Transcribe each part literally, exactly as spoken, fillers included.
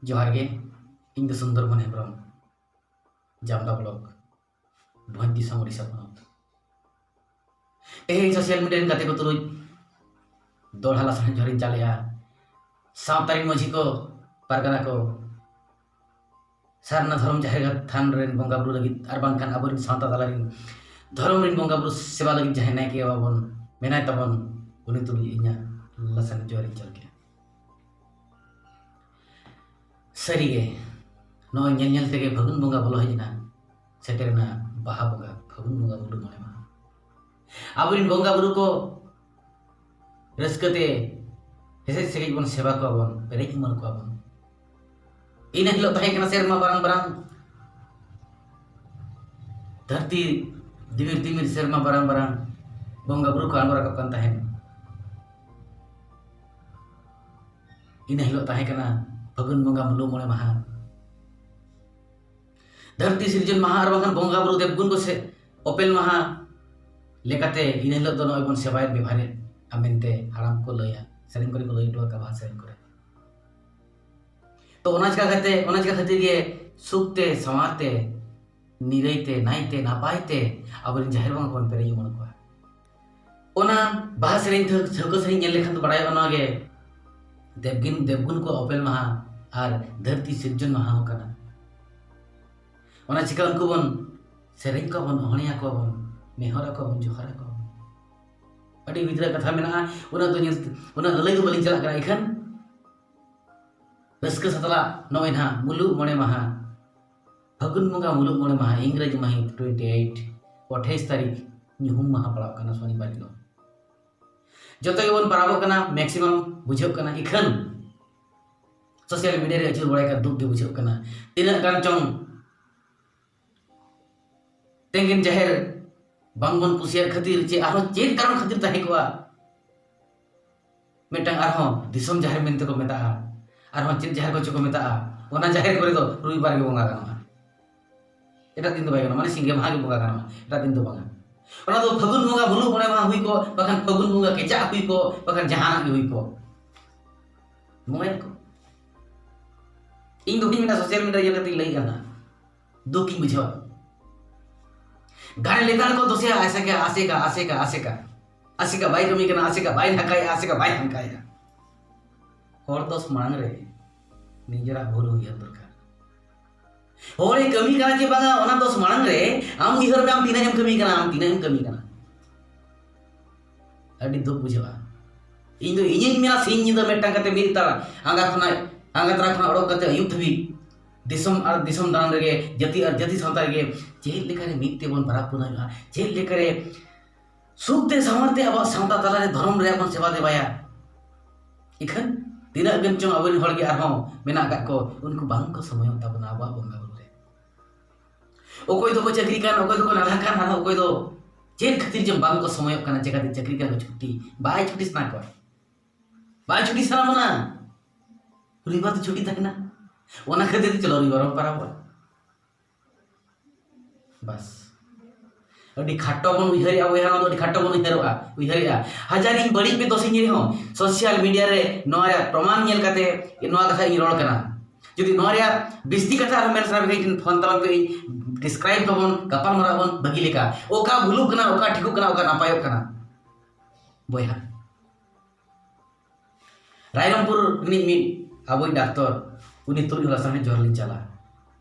ᱡᱚᱦᱟᱨ ᱜᱮ, ᱤᱧ ᱫᱚ ᱥᱩᱱᱫᱚᱨ ᱢᱳᱦᱚᱱ ᱦᱮᱢᱵᱨᱚᱢ, ᱡᱟᱢᱫᱟ ᱵᱞᱚᱠ, ᱵᱷᱚᱸᱡᱽ ᱫᱤᱥᱚᱢ, ᱳᱰᱤᱥᱟ ᱯᱚᱱᱚᱛ᱾ ᱛᱮᱦᱮᱧ ᱥᱳᱥᱟᱞ ᱢᱤᱰᱤᱭᱟ ᱨᱮᱱ ᱜᱟᱛᱮ ᱠᱚ ᱛᱩᱞᱩᱡ ᱫᱚᱦᱲᱟ ᱞᱟᱥᱟᱲᱦᱮᱫ ᱡᱚᱦᱟᱨᱤᱧ ᱪᱟᱞᱮᱜᱼᱟ᱾ ᱥᱟᱶᱛᱟ ᱨᱮᱱ ᱢᱟᱹᱡᱷᱤ ᱠᱚ, ᱯᱟᱨᱜᱟᱱᱟ ᱠᱚ, ᱥᱟᱨᱱᱟ ᱫᱷᱚᱨᱚᱢ ᱡᱟᱦᱮᱨ ᱜᱟᱲ ᱛᱷᱟᱱ ᱨᱮᱱ ᱵᱚᱸᱜᱟ ᱵᱩᱨᱩ ᱞᱟᱹᱜᱤᱫ ᱟᱨ ᱵᱟᱝᱠᱷᱟᱱ ᱟᱵᱚᱨᱮᱱ ᱥᱟᱶᱛᱟ ᱛᱟᱞᱟ ᱨᱮᱱ ᱫᱷᱚᱨᱚᱢ ᱨᱮᱱ ᱵᱚᱸᱜᱟ ᱵᱩᱨᱩ ᱥᱮᱵᱟ ᱞᱟᱹᱜᱤᱫ ᱡᱟᱦᱟᱸᱭ ᱱᱟᱭᱠᱮ ᱵᱟᱵᱟ ᱵᱚᱱ ᱢᱮᱱᱟᱭ ᱛᱟᱵᱚᱱ, ᱩᱱᱤ ᱛᱩᱞᱩᱡ ᱤᱧᱟᱹᱜ ᱞᱟᱥᱟᱲᱦᱮᱫ ᱡᱚᱦᱟᱨᱤᱧ ᱪᱟᱞ ᱠᱮᱜᱼᱟ᱾ ᱥᱟᱹᱨᱤᱜᱮ, ᱱᱚᱜᱼᱚᱭ ᱧᱮᱞ ᱧᱮᱞ ᱛᱮᱜᱮ ᱯᱷᱟᱹᱜᱩᱱ ᱵᱚᱸᱜᱟ ᱵᱚᱞᱚ ᱦᱮᱡ ᱮᱱᱟ, ᱥᱮᱴᱮᱨ ᱮᱱᱟ ᱵᱟᱦᱟ ᱵᱚᱸᱜᱟ, ᱯᱷᱟᱹᱜᱩᱱ ᱵᱚᱸᱜᱟ ᱵᱩᱨᱩ ᱢᱚᱬᱮ ᱢᱟᱦᱟ᱾ ᱟᱵᱚᱨᱮᱱ ᱵᱚᱸᱜᱟ ᱵᱩᱨᱩ ᱠᱚ ᱨᱟᱹᱥᱠᱟᱹ ᱛᱮ ᱦᱮᱥᱮᱡ ᱥᱮᱠᱮᱡ ᱵᱚᱱ ᱥᱮᱵᱟ ᱠᱚᱣᱟ ᱵᱚᱱ, ᱯᱮᱨᱮᱡ ᱩᱢᱟᱹᱱ ᱠᱚᱣᱟ ᱵᱚᱱ᱾ ᱤᱱᱟᱹ ᱦᱤᱞᱳᱜ ᱛᱟᱦᱮᱸ ᱠᱟᱱᱟ ᱥᱮᱨᱢᱟ ᱵᱟᱨᱟᱝ ᱵᱟᱨᱟᱝ, ᱫᱷᱟᱹᱨᱛᱤ ᱫᱤᱢᱤᱨ ᱫᱤᱢᱤᱨ ᱥᱮᱨᱢᱟ ᱵᱟᱨᱟᱝ ᱵᱟᱨᱟᱝ ᱵᱚᱸᱜᱟ ᱵᱩᱨᱩ ᱠᱚ ᱟᱬᱜᱚ ᱨᱟᱠᱟᱵ ᱠᱟᱱ ᱛᱟᱦᱮᱸᱱ᱾ ᱤᱱᱟᱹ ᱦᱤᱞᱳᱜ ᱛᱟᱦᱮᱸ ᱠᱟᱱᱟ ᱯᱷᱟᱹᱜᱩᱱ ᱵᱚᱸᱜᱟ ᱢᱩᱞᱩᱜ ᱢᱚᱬᱮ ᱢᱟᱦᱟ᱾ ᱫᱷᱟᱹᱨᱛᱤ ᱥᱤᱨᱡᱚᱱ ᱢᱟᱦᱟ ᱟᱨ ᱵᱟᱝᱠᱷᱟᱱ ᱵᱚᱸᱜᱟ ᱵᱩᱨᱩ ᱫᱮᱵ ᱜᱩᱱ ᱠᱚ ᱥᱮ ᱚᱯᱮᱞ ᱢᱟᱦᱟ ᱞᱮᱠᱟᱛᱮ ᱤᱱᱟᱹ ᱦᱤᱞᱳᱜ ᱫᱚ ᱱᱚᱜᱼᱚᱭ ᱵᱚᱱ ᱥᱮᱵᱟᱭᱮᱫ ᱵᱮᱵᱷᱟᱨᱮᱫ ᱟ ᱢᱮᱱᱛᱮ ᱦᱟᱲᱟᱢ ᱠᱚ ᱞᱟᱹᱭᱟ, ᱥᱮᱨᱮᱧ ᱠᱚᱨᱮ ᱠᱚ ᱞᱟᱹᱭ ᱦᱚᱴᱚ ᱟᱠᱟᱫ, ᱵᱟᱦᱟ ᱥᱮᱨᱮᱧ ᱠᱚᱨᱮ᱾ ᱛᱚ ᱚᱱᱟ ᱪᱤᱠᱟ ᱠᱟᱛᱮ, ᱚᱱᱟ ᱪᱤᱠᱟ ᱠᱷᱟᱹᱛᱤᱨ ᱜᱮ ᱥᱩᱠ ᱛᱮ, ᱥᱟᱶᱟᱨ ᱛᱮ, ᱱᱤᱨᱟᱹᱭ ᱛᱮ, ᱱᱟᱭ ᱛᱮ, ᱱᱟᱯᱟᱭ ᱛᱮ ᱟᱵᱚᱨᱮᱱ ᱡᱟᱦᱮᱨ ᱵᱚᱸᱜᱟ ᱵᱚᱱ ᱯᱮᱨᱮᱡ ᱩᱢᱟᱹᱱ ᱠᱚᱣᱟ᱾ ᱚᱱᱟ ᱵᱟᱦᱟ ᱥᱮᱨᱮᱧ ᱴᱷᱟᱹ-, ᱴᱷᱟᱹᱣᱠᱟᱹ ᱥᱮᱨᱮᱧ ᱧᱮᱞ ᱞᱮᱠᱷᱟᱱ ᱫᱚ ᱵᱟᱲᱟᱭᱚᱜᱼᱟ ᱱᱚᱣᱟ ᱜᱮ, ᱫᱮᱵᱜᱤᱱ, ᱫᱮᱵᱜᱩᱱ ᱠᱚ ᱚᱯᱮᱞ ᱢᱟᱦᱟ ᱟᱨ ᱫᱷᱟᱹᱨᱛᱤ ᱥᱤᱨᱡᱚᱱ ᱢᱟᱦᱟ ᱦᱚᱸ ᱠᱟᱱᱟ᱾ ᱚᱱᱟ ᱪᱤᱠᱟ ᱩᱱᱠᱩ ᱵᱚᱱ ᱥᱮᱨᱮᱧ ᱠᱚᱣᱟ ᱵᱚᱱ, ᱚᱦᱚᱬᱤ ᱟᱠᱚᱣᱟ ᱵᱚᱱ, ᱱᱮᱦᱚᱨ ᱟᱠᱚᱣᱟ ᱵᱚᱱ, ᱡᱚᱦᱟᱨ ᱟᱠᱚᱣᱟ ᱵᱚᱱ᱾ ᱟᱹᱰᱤ ᱜᱤᱫᱽᱨᱟᱹ ᱠᱟᱛᱷᱟ ᱢᱮᱱᱟᱜᱼᱟ, ᱩᱱᱟᱹᱜ ᱫᱚ ᱧᱮᱞ, ᱩᱱᱟᱹᱜ ᱞᱟᱹᱞᱟᱹᱭ ᱫᱚ ᱵᱟᱹᱞᱤᱧ ᱪᱟᱞᱟᱜ ᱠᱟᱱᱟ᱾ ᱤᱠᱷᱟᱹᱱ ᱨᱟᱹᱥᱠᱟᱹ ᱥᱟᱛᱞᱟᱜ ᱱᱚᱜᱼᱚᱭ ᱱᱟᱦᱟᱜ ᱢᱩᱞᱩᱜ ᱢᱚᱬᱮ ᱢᱟᱦᱟ, ᱯᱷᱟᱹᱜᱩᱱ ᱵᱚᱸᱜᱟ ᱢᱩᱞᱩᱜ ᱢᱚᱬᱮ ᱢᱟᱦᱟ, ᱤᱝᱨᱮᱡᱤ ᱢᱟᱹᱦᱤᱛ ᱴᱩᱭᱮᱱᱴᱤ ᱮᱭᱤᱴ, ᱟᱴᱷᱟᱭᱤᱥ ᱛᱟᱹᱨᱤᱠᱷ, ᱧᱩᱦᱩᱢ ᱢᱟᱦᱟ ᱯᱟᱲᱟᱜ ᱠᱟᱱᱟ ᱥᱚᱱᱤᱵᱟᱨ ᱦᱤᱞᱳᱜ᱾ ᱡᱚᱛᱚ ᱜᱮᱵᱚᱱ ᱯᱟᱨᱟᱵᱚᱜ ᱠᱟᱱᱟ, ᱢᱮᱠᱥᱤᱢᱟᱢ ᱵᱩᱡᱷᱟᱹᱜ ᱠᱟᱱᱟ᱾ ᱤᱠᱷᱟᱹᱱ ᱥᱳᱥᱟᱞ ᱢᱤᱰᱤᱭᱟ ᱨᱮ ᱟᱹᱪᱩᱨ ᱵᱟᱲᱟᱭ ᱠᱷᱟᱱ ᱫᱩᱠ ᱜᱮ ᱵᱩᱡᱷᱟᱹᱜ ᱠᱟᱱᱟ᱾ ᱛᱤᱱᱟᱹᱜ ᱜᱟᱱ ᱪᱚᱝ ᱛᱮᱸᱜᱮᱱ ᱡᱟᱦᱮᱨ ᱵᱟᱝᱵᱚᱱ ᱠᱩᱥᱤᱭᱟᱜ ᱠᱷᱟᱹᱛᱤᱨ ᱪᱮ ᱟᱨᱦᱚᱸ ᱪᱮᱫ ᱠᱟᱨᱚᱱ ᱠᱷᱟᱹᱛᱤᱨ ᱛᱟᱦᱮᱸ ᱠᱚᱜᱼᱟ, ᱢᱤᱫᱴᱟᱝ ᱟᱨᱦᱚᱸ ᱫᱤᱥᱚᱢ ᱡᱟᱦᱮᱨ ᱢᱮᱱᱛᱮ ᱠᱚ ᱢᱮᱛᱟᱜᱼᱟ, ᱟᱨᱦᱚᱸ ᱪᱮᱫ ᱡᱟᱦᱮᱨ ᱠᱚᱪᱚ ᱠᱚ ᱢᱮᱛᱟᱜᱼᱟ, ᱚᱱᱟ ᱡᱟᱦᱮᱨ ᱠᱚᱨᱮ ᱫᱚ ᱨᱚᱵᱤᱵᱟᱨ ᱜᱮ ᱵᱚᱸᱜᱟ ᱜᱟᱱᱚᱜᱼᱟ, ᱮᱴᱟᱜ ᱫᱤᱱ ᱫᱚ ᱵᱟᱭ ᱜᱟᱱᱚᱜᱼᱟ, ᱢᱟᱱᱮ ᱥᱤᱸᱜᱮ ᱢᱟᱦᱟ ᱜᱮ ᱵᱚᱸᱜᱟ ᱜᱟᱱᱚᱜᱼᱟ, ᱮᱴᱟᱜ ᱫᱤᱱ ᱫᱚ ᱵᱟᱝᱟ᱾ ᱚᱱᱟ ᱫᱚ ᱯᱷᱟᱹᱜᱩᱱ ᱵᱚᱸᱜᱟ ᱢᱩᱞᱩᱜ ᱢᱚᱬᱮ ᱢᱟᱦᱟ ᱦᱩᱭ ᱠᱚᱜ, ᱵᱟᱠᱷᱟᱱ ᱯᱷᱟᱹᱜᱩᱱ ᱵᱚᱸᱜᱟ ᱠᱮᱪᱟᱜ ᱦᱩᱭ ᱠᱚᱜ, ᱵᱟᱠᱷᱟᱱ ᱡᱟᱦᱟᱱᱟᱜ ᱜᱮ ᱦᱩᱭ ᱠᱚᱜ, ᱵᱚᱸᱜᱟᱭᱟᱠᱚ᱾ ᱤᱧ ᱫᱚ ᱵᱟᱹᱧ ᱢᱮᱱᱟ, ᱥᱳᱥᱟᱞ ᱢᱤᱰᱤᱭᱟ ᱧᱮᱞ ᱠᱟᱛᱮᱧ ᱞᱟᱹᱭᱮᱫ ᱠᱟᱱᱟ, ᱫᱩᱠ ᱤᱧ ᱵᱩᱡᱷᱟᱹᱣᱟ᱾ ᱜᱟᱱ ᱞᱮᱛᱟᱲ ᱠᱚ ᱫᱳᱥᱮᱭᱟ, ᱟᱥᱮᱠᱟ, ᱟᱥᱮᱠᱟ, ᱟᱥᱮᱠᱟ, ᱟᱥᱮᱠᱟ ᱵᱟᱭ ᱠᱟᱹᱢᱤ ᱠᱟᱱᱟ, ᱟᱥᱮᱠᱟ ᱵᱟᱭ ᱱᱟᱠᱟᱭᱟ, ᱟᱥᱮᱠᱟ ᱵᱟᱭ ᱦᱟᱱᱠᱟᱭᱟ᱾ ᱦᱚᱲ ᱫᱳᱥ ᱢᱟᱲᱟᱝ ᱨᱮ ᱱᱤᱡᱮᱨᱟᱜ ᱵᱷᱩᱞ ᱩᱭᱦᱟᱹᱨ ᱫᱚᱨᱠᱟᱨ᱾ ᱦᱚᱲᱮ ᱠᱟᱹᱢᱤ ᱠᱟᱱᱟ ᱪᱮ ᱵᱟᱝᱟ, ᱚᱱᱟ ᱫᱳᱥ ᱢᱟᱲᱟᱝ ᱨᱮ ᱟᱢ ᱩᱭᱦᱟᱹᱨ ᱢᱮ, ᱟᱢ ᱛᱤᱱᱟᱹᱜ ᱮᱢ ᱠᱟᱹᱢᱤ ᱠᱟᱱᱟ, ᱟᱢ ᱛᱤᱱᱟᱹᱜ ᱮᱢ ᱠᱟᱹᱢᱤ ᱠᱟᱱᱟ᱾ ᱟᱹᱰᱤ ᱫᱩᱠ ᱵᱩᱡᱷᱟᱹᱜᱼᱟ᱾ ᱤᱧ ᱫᱚ ᱤᱧᱤᱧ ᱢᱮᱱᱟ, ᱥᱤᱧ ᱧᱤᱫᱟᱹ ᱢᱤᱫᱴᱟᱝ ᱠᱟᱛᱮ ᱢᱤᱫ ᱛᱟᱲᱟ ᱟᱸᱜᱟ ᱠᱷᱚᱱᱟᱜ, ᱟᱸᱜᱟ ᱛᱟᱨᱟ ᱠᱷᱚᱱᱟᱜ ᱚᱰᱚᱠ ᱠᱟᱛᱮ ᱟᱹᱭᱩᱵ ᱫᱷᱟᱹᱵᱤᱡ ᱫᱤᱥᱚᱢ ᱟᱨ ᱫᱤᱥᱚᱢ ᱫᱟᱬᱟᱱ ᱨᱮᱜᱮ, ᱡᱟᱹᱛᱤ ᱟᱨ ᱡᱟᱹᱛᱤ ᱥᱟᱶᱛᱟ ᱨᱮᱜᱮ ᱪᱮᱫ ᱞᱮᱠᱟᱨᱮ ᱢᱤᱫ ᱛᱮᱵᱚᱱ ᱵᱟᱨᱟᱵ ᱯᱩᱱᱟᱹᱜᱼᱟ, ᱪᱮᱫ ᱞᱮᱠᱟᱨᱮ ᱥᱩᱠ ᱛᱮ ᱥᱟᱶᱟᱨ ᱛᱮ ᱟᱵᱚᱣᱟᱜ ᱥᱟᱶᱛᱟ ᱛᱟᱞᱟᱨᱮ ᱫᱷᱚᱨᱚᱢ ᱨᱮᱭᱟᱜ ᱵᱚᱱ ᱥᱮᱵᱟ ᱫᱮᱵᱟᱭᱟ᱾ ᱤᱠᱷᱟᱹᱱ ᱛᱤᱱᱟᱹᱜ ᱜᱟᱱ ᱪᱚᱝ ᱟᱵᱚᱨᱮᱱ ᱦᱚᱲ ᱜᱮ ᱟᱨᱦᱚᱸ ᱢᱮᱱᱟᱜ ᱟᱠᱟᱫ ᱠᱚ, ᱩᱱᱠᱩ ᱵᱟᱝ ᱠᱚ ᱥᱚᱢᱚᱭᱚᱜ ᱛᱟᱵᱚᱱᱟ ᱟᱵᱚᱣᱟᱜ ᱵᱚᱸᱜᱟ ᱵᱩᱨᱩ ᱨᱮ᱾ ᱚᱠᱚᱭ ᱫᱚᱠᱚ ᱪᱟᱹᱠᱨᱤ ᱠᱟᱱ, ᱚᱠᱚᱭ ᱫᱚᱠᱚ ᱱᱟᱞᱦᱟ ᱠᱟᱱ, ᱟᱨᱦᱚᱸ ᱚᱠᱚᱭ ᱫᱚ ᱪᱮᱫ ᱠᱷᱟᱹᱛᱤᱨ ᱪᱚᱝ ᱵᱟᱝ ᱠᱚ ᱥᱚᱢᱚᱭᱚᱜ ᱠᱟᱱᱟ᱾ ᱪᱮᱠᱟᱛᱮ ᱪᱟᱹᱠᱨᱤ ᱠᱟᱱ ᱠᱚ ᱪᱷᱩᱴᱤ, ᱵᱟᱭ ᱪᱷᱩᱴᱤ ᱥᱟᱱᱟ ᱠᱚᱣᱟ, ᱵᱟᱭ ᱪᱷᱩᱴᱤ ᱥᱟᱱᱟ ᱵᱚᱱᱟ᱾ ᱨᱚᱵᱤᱵᱟᱨ ᱫᱚ ᱪᱷᱩᱴᱤ ᱛᱟᱦᱮᱱᱟ, ᱚᱱᱟ ᱠᱷᱟᱹᱛᱤᱨ ᱛᱮ ᱪᱚᱞᱚ ᱨᱚᱵᱤᱵᱟᱨ ᱵᱚᱱ ᱯᱟᱨᱟᱵᱚᱜᱼᱟ᱾ ᱵᱟᱥ, ᱟᱹᱰᱤ ᱠᱷᱟᱴᱚ ᱵᱚᱱ ᱩᱭᱦᱟᱹᱨᱮᱜᱼᱟ ᱵᱚᱭᱦᱟ, ᱱᱚᱣᱟ ᱫᱚ ᱟᱹᱰᱤ ᱠᱷᱟᱴᱚ ᱵᱚᱱ ᱩᱭᱦᱟᱹᱨᱚᱜᱼᱟ, ᱩᱭᱦᱟᱹᱨᱮᱜᱼᱟ᱾ ᱦᱟᱡᱟᱨ ᱤᱧ ᱵᱟᱹᱲᱤᱡ ᱯᱮ ᱫᱳᱥᱤᱧ ᱨᱮᱦᱚᱸ, ᱥᱳᱥᱟᱞ ᱢᱤᱰᱤᱭᱟ ᱨᱮ ᱱᱚᱣᱟ ᱨᱮᱭᱟᱜ ᱯᱨᱚᱢᱟᱱ ᱧᱮᱞ ᱠᱟᱛᱮ ᱱᱚᱣᱟ ᱠᱟᱛᱷᱟ ᱤᱧ ᱨᱚᱲ ᱠᱟᱱᱟ᱾ ᱡᱩᱫᱤ ᱱᱚᱣᱟ ᱨᱮᱭᱟᱜ ᱵᱤᱥᱛᱤ ᱠᱟᱛᱷᱟ ᱟᱨᱦᱚᱸ ᱢᱮᱱ ᱥᱟᱱᱟ ᱯᱮ ᱠᱷᱟᱱ, ᱤᱧ ᱴᱷᱮᱱ ᱯᱷᱳᱱ ᱛᱟᱵᱚᱱ ᱯᱮ, ᱤᱧ ᱰᱤᱥᱠᱨᱟᱭᱤᱵ ᱟᱵᱚᱱ, ᱜᱟᱯᱟᱞ ᱢᱟᱨᱟᱣ ᱟᱵᱚᱱ ᱵᱷᱟᱹᱜᱤ ᱞᱮᱠᱟ, ᱚᱠᱟ ᱵᱷᱩᱞᱩᱜ ᱠᱟᱱᱟ, ᱚᱠᱟ ᱴᱷᱤᱠᱚᱜ ᱠᱟᱱᱟ, ᱚᱠᱟ ᱱᱟᱯᱟᱭᱚᱜ ᱠᱟᱱᱟ᱾ ᱵᱚᱭᱦᱟ, ᱨᱟᱭᱨᱚᱝᱯᱩᱨ ᱨᱤᱱᱤᱡ ᱢᱤᱫ ᱟᱵᱚᱭᱤᱡ ᱰᱟᱠᱛᱚᱨ, ᱩᱱᱤ ᱛᱩᱞᱩᱡ ᱦᱚᱸ ᱞᱟᱥᱟᱲᱦᱮᱫ ᱡᱚᱦᱟᱨ ᱞᱤᱧ ᱪᱟᱞᱟ᱾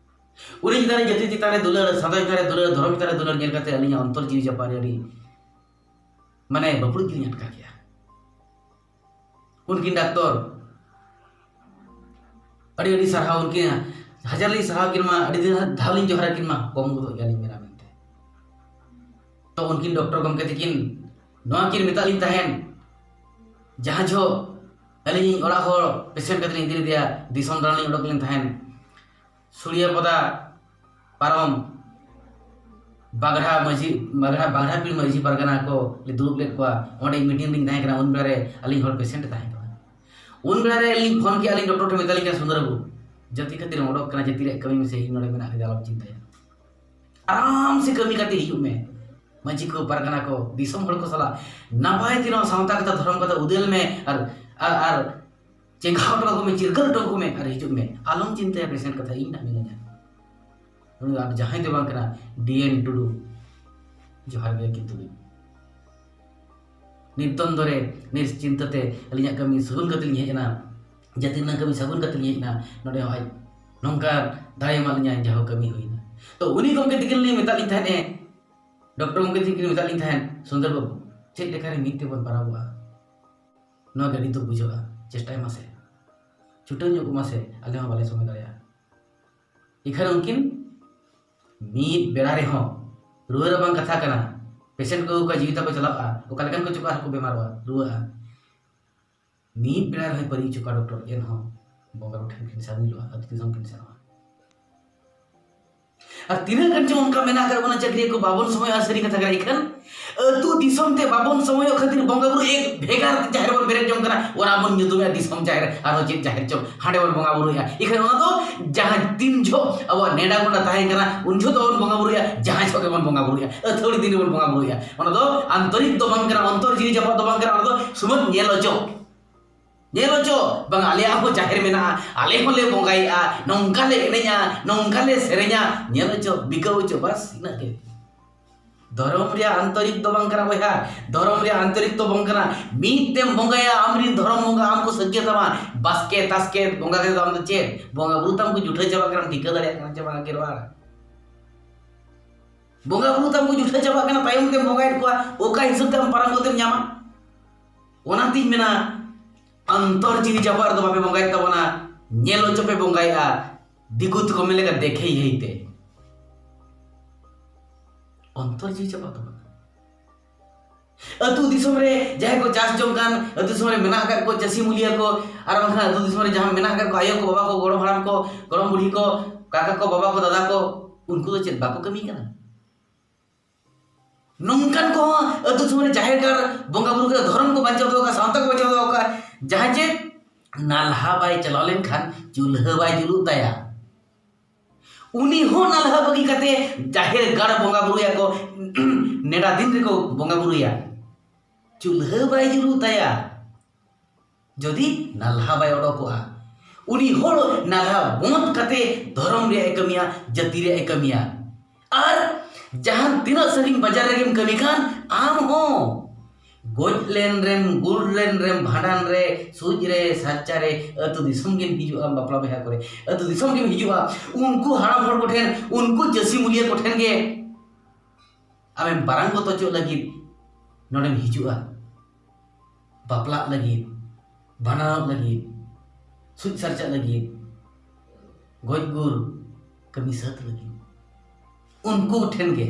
ᱩᱱᱤ ᱪᱮᱛᱟᱱ ᱨᱮ, ᱡᱟᱹᱛᱤ ᱪᱮᱛᱟᱱ ᱨᱮ ᱫᱩᱞᱟᱹᱲ, ᱥᱟᱶᱛᱟ ᱪᱮᱛᱟᱱ ᱨᱮ ᱫᱩᱞᱟᱹᱲ, ᱫᱷᱚᱨᱚᱢ ᱪᱮᱛᱟᱱ ᱨᱮ ᱫᱩᱞᱟᱹᱲ ᱧᱮᱞ ᱠᱟᱛᱮ ᱟᱹᱞᱤᱧᱟᱜ ᱚᱱᱛᱚᱨ ᱡᱤᱣᱤ ᱡᱟᱯᱟᱜ ᱨᱮ ᱟᱹᱰᱤ, ᱢᱟᱱᱮ, ᱵᱟᱹᱯᱲᱩᱡ ᱜᱮᱞᱤᱧ ᱟᱴᱠᱟᱨ ᱠᱮᱜᱼᱟ᱾ ᱩᱱᱠᱤᱱ ᱰᱟᱠᱛᱚᱨ, ᱟᱹᱰᱤ ᱟᱹᱰᱤ ᱥᱟᱨᱦᱟᱣ, ᱩᱱᱠᱤᱱ ᱦᱟᱡᱟᱨ ᱞᱤᱧ ᱥᱟᱨᱦᱟᱣ ᱠᱤᱱ ᱢᱟ, ᱟᱹᱰᱤ ᱫᱤᱱ ᱫᱷᱟᱣ ᱞᱤᱧ ᱡᱚᱦᱟᱨ ᱟᱹᱠᱤᱱ ᱢᱟ, ᱠᱚᱢ ᱜᱚᱫᱚᱜ ᱜᱮᱭᱟᱞᱤᱧ ᱢᱮᱱᱟ ᱢᱮᱱᱛᱮ᱾ ᱛᱚ ᱩᱱᱠᱤᱱ ᱰᱚᱠᱴᱚᱨ ᱜᱚᱢᱠᱮ ᱛᱟᱹᱠᱤᱱ ᱱᱚᱣᱟ ᱠᱤᱱ ᱢᱮᱛᱟᱜ ᱞᱤᱧ ᱛᱟᱦᱮᱸᱱ, ᱡᱟᱦᱟᱸ ᱡᱚᱦᱚᱜ ᱟᱹᱞᱤᱧ ᱚᱲᱟᱜ ᱦᱚᱲ ᱯᱮᱥᱮᱱᱴ ᱠᱟᱛᱮ ᱞᱤᱧ ᱤᱫᱤ ᱞᱮᱫᱮᱭᱟ, ᱫᱤᱥᱚᱢ ᱫᱟᱬᱟᱱ ᱞᱤᱧ ᱚᱰᱚᱠ ᱞᱮᱱ ᱛᱟᱦᱮᱸᱱ, ᱥᱩᱲᱤᱭᱟᱹ ᱯᱚᱫᱟ ᱯᱟᱨᱚᱢ ᱵᱟᱜᱽᱲᱟ ᱢᱟᱹᱡᱷᱤ, ᱵᱟᱜᱽᱲᱟ, ᱵᱟᱜᱽᱲᱟ ᱯᱤᱲ ᱢᱟᱹᱡᱷᱤ ᱯᱟᱨᱜᱟᱱᱟ ᱠᱚ ᱞᱮ ᱫᱩᱲᱩᱵ ᱞᱮᱫ ᱠᱚᱣᱟ᱾ ᱚᱸᱰᱮ ᱢᱤᱴᱤᱝ ᱨᱤᱧ ᱛᱟᱦᱮᱸ ᱠᱟᱱᱟ᱾ ᱩᱱ ᱵᱮᱲᱟ ᱨᱮ ᱟᱹᱞᱤᱧ ᱦᱚᱲ ᱯᱮᱥᱮᱱᱴ ᱮ ᱛᱟᱦᱮᱸ ᱠᱟᱱᱟ᱾ ᱩᱱ ᱵᱮᱲᱟ ᱨᱮ ᱟᱹᱞᱤᱧ ᱯᱷᱳᱱ ᱠᱮᱜᱼᱟ ᱞᱤᱧ, ᱰᱚᱠᱴᱚᱨ ᱴᱷᱮᱱ ᱢᱮᱛᱟ ᱞᱤᱧ ᱠᱟᱱᱟ, "ᱥᱩᱱᱫᱚᱨ ᱵᱟᱹᱵᱩ, ᱡᱟᱹᱛᱤ ᱠᱷᱟᱹᱛᱤᱨ ᱮᱢ ᱚᱰᱚᱠ ᱠᱟᱱᱟ, ᱡᱟᱹᱛᱤ ᱨᱮᱭᱟᱜ ᱠᱟᱹᱢᱤ ᱢᱮᱥᱮ, ᱤᱧ ᱱᱚᱰᱮ ᱢᱮᱱᱟᱜ ᱠᱟᱫᱤᱧᱟ, ᱟᱞᱚᱢ ᱪᱤᱱᱛᱟᱹᱭᱟ᱾ ᱟᱨᱟᱢ ᱥᱮ ᱠᱟᱹᱢᱤ ᱠᱟᱛᱮ ᱦᱤᱡᱩᱜ ᱢᱮ᱾ ᱢᱟᱹᱡᱷᱤ ᱠᱚ, ᱯᱟᱨᱜᱟᱱᱟ ᱠᱚ, ᱫᱤᱥᱚᱢ ᱦᱚᱲ ᱠᱚ ᱥᱟᱞᱟᱜ ᱱᱟᱯᱟᱭ ᱛᱮ ᱱᱚᱣᱟ ᱥᱟᱶᱛᱟ ᱠᱟᱛᱷᱟ, ᱫᱷᱚᱨᱚᱢ ᱠᱟᱛᱷᱟ ᱩᱫᱮᱞ ᱢᱮ, ᱟᱨ, ᱟᱨ, ᱟᱨ ᱪᱮᱸᱜᱷᱟᱣ ᱦᱚᱴᱚ ᱠᱟᱠᱚ ᱢᱮ, ᱪᱤᱨᱜᱟᱹᱞ ᱦᱚᱴᱚ ᱠᱟᱠᱚ ᱢᱮ ᱟᱨ ᱦᱤᱡᱩᱜ ᱢᱮ᱾ ᱟᱞᱚᱢ ᱪᱤᱱᱛᱟᱹᱭᱟ ᱯᱮᱥᱮᱱᱴ ᱠᱟᱛᱷᱟ, ᱤᱧ ᱱᱟᱜ ᱢᱤᱱᱟᱹᱧᱟ᱾ ᱩᱱᱤ ᱫᱚ ᱟᱨ ᱡᱟᱦᱟᱸᱭ ᱫᱚ ᱵᱟᱝ ᱠᱟᱱᱟ, ᱰᱤ ᱮᱱ ᱴᱩᱰᱩ᱾ ᱡᱚᱦᱟᱨ ᱜᱮ ᱠᱤᱱᱛᱩ ᱱᱤᱨᱫᱚᱱᱫᱚ ᱨᱮ ᱱᱤᱨᱪᱤᱱᱛᱟᱹ ᱛᱮ ᱟᱹᱞᱤᱧᱟᱜ ᱠᱟᱹᱢᱤ ᱥᱟᱹᱜᱩᱱ ᱠᱟᱛᱮ ᱞᱤᱧ ᱦᱮᱡ ᱮᱱᱟ᱾ ᱡᱟᱹᱛᱤ ᱨᱮᱱᱟᱜ ᱠᱟᱹᱢᱤ ᱥᱟᱹᱜᱩᱱ ᱠᱟᱛᱮ ᱞᱤᱧ ᱦᱮᱡ ᱮᱱᱟ᱾ ᱱᱚᱰᱮ ᱦᱚᱸ ᱟᱡ ᱱᱚᱝᱠᱟ ᱫᱟᱲᱮ ᱮᱢᱟᱫ ᱞᱤᱧᱟᱭ, ᱡᱟᱦᱳ ᱠᱟᱹᱢᱤ ᱦᱩᱭᱱᱟ᱾ ᱛᱚ ᱩᱱᱤ ᱜᱚᱢᱠᱮ ᱛᱤᱠᱤᱱ ᱞᱤᱧ ᱢᱮᱛᱟᱫ ᱞᱤᱧ ᱛᱟᱦᱮᱸᱫ, ᱮ, ᱰᱚᱠᱴᱚᱨ ᱜᱚᱢᱠᱮ ᱛᱤᱠᱤᱱ ᱢᱮᱛᱟᱫ ᱞᱤᱧ ᱛᱟᱦᱮᱸᱫ, "ᱥᱩᱱᱫᱚᱨ ᱵᱟᱹᱵᱩ, ᱪᱮᱫ ᱞᱮᱠᱟᱨᱮ ᱢᱤᱫ ᱛᱮᱵᱚᱱ ᱯᱟᱨᱟᱵᱚᱜᱼᱟ? ᱱᱚᱣᱟ ᱜᱮ ᱟᱹᱰᱤ ᱫᱩᱠ ᱵᱩᱡᱷᱟᱹᱜᱼᱟ, ᱪᱮᱥᱴᱟᱭ ᱢᱟᱥᱮ, ᱪᱷᱩᱴᱟᱹᱣ ᱧᱚᱜ ᱠᱚᱜ ᱢᱟᱥᱮ, ᱟᱞᱮ ᱦᱚᱸ ᱵᱟᱞᱮ ᱥᱚᱢᱚᱭ ᱫᱟᱲᱮᱭᱟᱜᱼᱟ᱾" ᱤᱠᱷᱟᱹᱱ ᱩᱱᱠᱤᱱ ᱢᱤᱫ ᱵᱮᱲᱟ ᱨᱮᱦᱚᱸ, ᱨᱩᱣᱟᱹ ᱨᱟᱵᱟᱝ ᱠᱟᱛᱷᱟ ᱠᱟᱱᱟ, ᱯᱮᱥᱮᱱᱴ ᱠᱚ ᱚᱠᱟ ᱡᱤᱣᱤ ᱛᱟᱠᱚ ᱪᱟᱞᱟᱜᱼᱟ, ᱚᱠᱟ ᱞᱮᱠᱟᱱ ᱠᱚ ᱪᱚ ᱟᱨᱦᱚᱸ ᱠᱚ ᱵᱮᱢᱟᱨᱚᱜᱼᱟ, ᱨᱩᱣᱟᱹᱜᱼᱟ, ᱢᱤᱫ ᱵᱮᱲᱟ ᱨᱮᱦᱚᱸ ᱯᱟᱹᱨᱤ ᱦᱚᱪᱚ ᱠᱚᱣᱟ ᱰᱚᱠᱴᱚᱨ, ᱮᱱᱦᱚᱸ ᱵᱚᱸᱜᱟ ᱵᱩᱨᱩ ᱴᱷᱮᱱ ᱠᱤᱱ ᱥᱟᱹᱢᱤᱞᱚᱜᱼᱟ, ᱟᱹᱛᱩ ᱫᱤᱥᱚᱢ ᱠᱤᱱ ᱥᱮᱱᱚᱜᱼᱟ᱾ ᱟᱨ ᱛᱤᱱᱟᱹᱜ ᱜᱟᱱ ᱪᱚᱝ ᱚᱱᱠᱟ ᱢᱮᱱᱟᱜ ᱟᱠᱟᱫ ᱵᱚᱱᱟ, ᱪᱟᱹᱠᱨᱤ ᱠᱚ ᱵᱟᱵᱚᱱ ᱥᱚᱢᱚᱭᱚᱜᱼᱟ, ᱥᱟᱹᱨᱤ ᱠᱟᱛᱷᱟ ᱠᱟᱱᱟ᱾ ᱤᱠᱷᱟᱹᱱ ᱟᱹᱛᱩ ᱫᱤᱥᱚᱢ ᱛᱮ ᱵᱟᱵᱚᱱ ᱥᱚᱢᱚᱭᱚᱜ ᱠᱷᱟᱹᱛᱤᱨ ᱵᱚᱸᱜᱟ ᱵᱩᱨᱩ ᱮᱠ ᱵᱷᱮᱜᱟᱨ ᱡᱟᱦᱮᱨ ᱵᱚᱱ ᱵᱮᱨᱮᱫ ᱡᱚᱝ ᱠᱟᱱᱟ, ᱚᱱᱟ ᱵᱚᱱ ᱧᱩᱛᱩᱢᱮᱜᱼᱟ ᱫᱤᱥᱚᱢ ᱡᱟᱦᱮᱨ, ᱟᱨᱦᱚᱸ ᱪᱮᱫ ᱡᱟᱦᱮᱨ ᱪᱚᱝ, ᱦᱟᱸᱰᱮ ᱵᱚᱱ ᱵᱚᱸᱜᱟ ᱵᱩᱨᱩᱭᱟ᱾ ᱤᱠᱷᱟᱹᱱ ᱚᱱᱟ ᱫᱚ ᱡᱟᱦᱟᱸ ᱛᱤᱱ ᱡᱚᱦᱚᱜ ᱟᱵᱚᱣᱟᱜ ᱱᱮᱰᱟ ᱜᱚᱸᱰᱟ ᱛᱟᱦᱮᱸ ᱠᱟᱱᱟ, ᱩᱱ ᱡᱚᱦᱚᱜ ᱫᱚ ᱵᱟᱵᱚᱱ ᱵᱚᱸᱜᱟ ᱵᱩᱨᱩᱭᱟ, ᱡᱟᱦᱟᱸ ᱡᱚᱦᱚᱜ ᱜᱮᱵᱚᱱ ᱵᱚᱸᱜᱟ ᱵᱩᱨᱩᱭᱟ, ᱟᱹᱛᱷᱟᱹᱲᱤ ᱫᱤᱱ ᱨᱮᱵᱚᱱ ᱵᱚᱸᱜᱟ ᱵᱩᱨᱩᱭᱟ᱾ ᱚᱱᱟ ᱫᱚ ᱟᱱᱛᱚᱨᱤᱠ ᱫᱚ ᱵᱟᱝ ᱠᱟᱱᱟ, ᱚᱱᱛᱚᱨ ᱡᱤᱣᱤ ᱡᱟᱯᱟᱜ ᱫᱚ ᱵᱟᱝ ᱠᱟᱱᱟ, ᱚᱱᱟ ᱫᱚ ᱥᱩᱢᱩᱝ ᱧᱮᱞ ᱚᱪᱚ᱾ ᱧᱮᱞ ᱦᱚᱪᱚ, ᱵᱟᱝ, ᱟᱞᱮᱭᱟᱜ ᱦᱚᱸ ᱡᱟᱦᱮᱨ ᱢᱮᱱᱟᱜᱼᱟ, ᱟᱞᱮ ᱦᱚᱸᱞᱮ ᱵᱚᱸᱜᱟᱭᱮᱜᱼᱟ, ᱱᱚᱝᱠᱟ ᱞᱮ ᱮᱱᱮᱡᱼᱟ, ᱱᱚᱝᱠᱟ ᱞᱮ ᱥᱮᱨᱮᱧᱟ, ᱧᱮᱞ ᱦᱚᱪᱚ, ᱵᱤᱠᱟᱹᱣ ᱦᱚᱪᱚ, ᱵᱟᱥ, ᱤᱱᱟᱹᱜ ᱜᱮ᱾ ᱫᱷᱚᱨᱚᱢ ᱨᱮᱭᱟᱜ ᱟᱱᱛᱚᱨᱤᱠ ᱫᱚ ᱵᱟᱝ ᱠᱟᱱᱟ ᱵᱚᱭᱦᱟ, ᱫᱷᱚᱨᱚᱢ ᱨᱮᱭᱟᱜ ᱟᱱᱛᱚᱨᱤᱠ ᱫᱚ ᱵᱟᱝ ᱠᱟᱱᱟ᱾ ᱢᱤᱫ ᱛᱮᱢ ᱵᱚᱸᱜᱟᱭᱟ, ᱟᱢᱨᱤᱱ ᱫᱷᱚᱨᱚᱢ ᱵᱚᱸᱜᱟ ᱟᱢ ᱠᱚ ᱥᱟᱹᱠᱷᱭᱟᱹ ᱛᱟᱢᱟ, ᱵᱟᱥᱠᱮ ᱛᱟᱥᱠᱮ ᱵᱚᱸᱜᱟ ᱠᱟᱛᱮ ᱫᱚ ᱟᱢ ᱫᱚ ᱪᱮᱫ? ᱵᱚᱸᱜᱟ ᱵᱩᱨᱩ ᱛᱟᱢ ᱠᱚ ᱡᱩᱴᱷᱟᱹ ᱪᱟᱵᱟᱜ ᱠᱟᱱᱟ, ᱴᱷᱤᱠᱟᱹ ᱫᱟᱲᱮᱭᱟᱜ ᱠᱟᱱᱟ ᱪᱮ ᱵᱟᱝ ᱜᱮ ᱱᱚᱣᱟ? ᱵᱚᱸᱜᱟ ᱵᱩᱨᱩ ᱛᱟᱢ ᱠᱚ ᱡᱩᱴᱷᱟᱹ ᱪᱟᱵᱟᱜ ᱠᱟᱱᱟ, ᱛᱟᱭᱚᱢ ᱛᱮᱢ ᱵᱚᱸᱜᱟᱭᱮᱫ ᱠᱚᱣᱟ, ᱚᱠᱟ ᱦᱤᱥᱟᱹᱵ ᱛᱮ ᱟᱢ ᱯᱟᱨᱟᱢ ᱠᱟᱛᱮᱢ ᱧᱟᱢᱟ? ᱚᱱᱟᱛᱤᱧ ᱢᱮᱱᱟ, ᱚᱱᱛᱚᱨ ᱡᱤᱣᱤ ᱡᱟᱯᱟᱜ ᱨᱮᱫᱚ ᱵᱟᱯᱮ ᱵᱚᱸᱜᱟᱭᱮᱫ ᱛᱟᱵᱚᱱᱟ, ᱧᱮᱞ ᱦᱚᱪᱚ ᱯᱮ ᱵᱚᱸᱜᱟᱭᱮᱫᱼᱟ᱾ ᱫᱤᱠᱩ ᱛᱮᱠᱚ ᱢᱮᱱ ᱞᱮᱠᱟ ᱫᱮᱠᱷᱮ ᱦᱤ ᱛᱮ᱾ ᱚᱱᱛᱚᱨ ᱡᱤᱣᱤ ᱪᱟᱵᱟᱜ ᱛᱟᱵᱚᱱᱟ᱾ ᱟᱹᱛᱩ ᱫᱤᱥᱚᱢ ᱨᱮ ᱡᱟᱦᱟᱸᱭ ᱠᱚ ᱪᱟᱥ ᱡᱚᱝ ᱠᱟᱱ, ᱟᱹᱛᱩ ᱫᱤᱥᱚᱢ ᱨᱮ ᱢᱮᱱᱟᱜ ᱟᱠᱟᱫ ᱠᱚ ᱪᱟᱹᱥᱤ ᱢᱩᱞᱤᱭᱟᱹ ᱠᱚ, ᱟᱨ ᱵᱟᱝᱠᱷᱟᱱ ᱟᱹᱛᱩ ᱫᱤᱥᱚᱢ ᱨᱮ ᱡᱟᱦᱟᱸ ᱢᱮᱱᱟᱜ ᱟᱠᱟᱫ ᱠᱚ ᱟᱭᱳ ᱠᱚ, ᱵᱟᱵᱟ ᱠᱚ, ᱜᱚᱲᱚᱢ ᱦᱟᱲᱟᱢ ᱠᱚ, ᱜᱚᱲᱚᱢ ᱵᱩᱲᱦᱤ ᱠᱚ, ᱠᱟᱠᱟ ᱠᱚ, ᱵᱟᱵᱟ ᱠᱚ, ᱫᱟᱫᱟ ᱠᱚ, ᱩᱱᱠᱩ ᱫᱚ ᱪᱮᱫ ᱵᱟᱠᱚ ᱠᱟᱹᱢᱤ ᱠᱟᱱᱟ? ᱱᱚᱝᱠᱟᱱ ᱠᱚᱦᱚᱸ ᱟᱹᱛᱩ ᱫᱤᱥᱚᱢ ᱨᱮ ᱡᱟᱦᱮᱨ ᱜᱟᱲ ᱵᱚᱸᱜᱟ ᱵᱩᱨᱩ ᱠᱟᱛᱮ ᱫᱷᱚᱨᱚᱢ ᱠᱚ ᱵᱟᱧᱪᱟᱣ ᱫᱚᱦᱚ ᱠᱟᱜᱼᱟ, ᱥᱟᱶᱛᱟ ᱠᱚ ᱵᱟᱧᱪᱟᱣ ᱫᱚᱦᱚ ᱠᱟᱜᱼᱟ᱾ ᱡᱟᱦᱟᱸᱭ ᱪᱮᱫ ᱱᱟᱞᱦᱟ ᱵᱟᱭ ᱪᱟᱞᱟᱣ ᱞᱮᱱᱠᱷᱟᱱ ᱪᱩᱞᱦᱟᱹ ᱵᱟᱭ ᱡᱩᱞᱩᱜ ᱛᱟᱭᱟ᱾ ᱩᱱᱤ ᱦᱚᱸ ᱱᱟᱞᱦᱟ ᱵᱟᱹᱜᱤ ᱠᱟᱛᱮ ᱡᱟᱦᱮᱨ ᱜᱟᱲ ᱵᱚᱸᱜᱟ ᱵᱩᱨᱩᱭᱟᱠᱚ, ᱱᱮᱰᱟ ᱫᱤᱱ ᱨᱮᱠᱚ ᱵᱚᱸᱜᱟ ᱵᱩᱨᱩᱭᱟ, ᱪᱩᱞᱦᱟᱹ ᱵᱟᱭ ᱡᱩᱞᱩᱜ ᱛᱟᱭᱟ᱾ ᱡᱩᱫᱤ ᱱᱟᱞᱦᱟ ᱵᱟᱭ ᱚᱰᱚᱠᱚᱜᱼᱟ, ᱩᱱᱤ ᱦᱚᱲ ᱱᱟᱞᱦᱟ ᱵᱚᱸᱫ ᱠᱟᱛᱮ ᱫᱷᱚᱨᱚᱢ ᱨᱮᱭᱟᱜ ᱮ ᱠᱟᱹᱢᱤᱭᱟ, ᱡᱟᱹᱛᱤ ᱨᱮᱭᱟᱜ ᱮ ᱠᱟᱹᱢᱤᱭᱟ᱾ ᱟᱨ ᱡᱟᱦᱟᱸ ᱛᱤᱱᱟᱹᱜ ᱥᱟᱺᱜᱤᱧ ᱵᱟᱡᱟᱨ ᱨᱮᱜᱮᱢ ᱠᱟᱹᱢᱤ ᱠᱷᱟᱱ, ᱟᱢ ᱦᱚᱸ ᱜᱚᱡ ᱞᱮᱱ ᱨᱮᱢ, ᱜᱩᱨ ᱞᱮᱱ ᱨᱮᱢ, ᱵᱷᱟᱸᱰᱟᱱ ᱨᱮ, ᱥᱩᱡ ᱨᱮ, ᱥᱟᱨᱪᱟ ᱨᱮ, ᱟᱹᱛᱩ ᱫᱤᱥᱚᱢ ᱜᱮᱢ ᱦᱤᱡᱩᱜᱼᱟ᱾ ᱵᱟᱯᱞᱟ ᱵᱤᱦᱟ ᱠᱚᱨᱮ ᱟᱹᱛᱩ ᱫᱤᱥᱚᱢ ᱜᱮᱢ ᱦᱤᱡᱩᱜᱼᱟ᱾ ᱩᱱᱠᱩ ᱦᱟᱲᱟᱢ ᱦᱚᱲ ᱠᱚᱴᱷᱮᱱ, ᱩᱱᱠᱩ ᱪᱟᱹᱥᱤ ᱢᱩᱞᱤᱭᱟᱹ ᱠᱚᱴᱷᱮᱱ ᱜᱮ ᱟᱢᱮᱢ ᱯᱟᱨᱟᱝᱜᱚᱛ ᱚᱪᱚᱜ ᱞᱟᱹᱜᱤᱫ ᱱᱚᱰᱮᱢ ᱦᱤᱡᱩᱜᱼᱟ᱾ ᱵᱟᱯᱞᱟᱜ ᱞᱟᱹᱜᱤᱫ, ᱵᱷᱟᱸᱰᱟᱱᱚᱜ ᱞᱟᱹᱜᱤᱫ, ᱥᱩᱡ ᱥᱟᱨᱪᱟᱜ ᱞᱟᱹᱜᱤᱫ, ᱜᱚᱡ ᱜᱩᱨ ᱠᱟᱹᱢᱤ ᱥᱟᱹᱛ ᱞᱟᱹᱜᱤᱫ, ᱩᱱᱠᱩ ᱴᱷᱮᱱ ᱜᱮ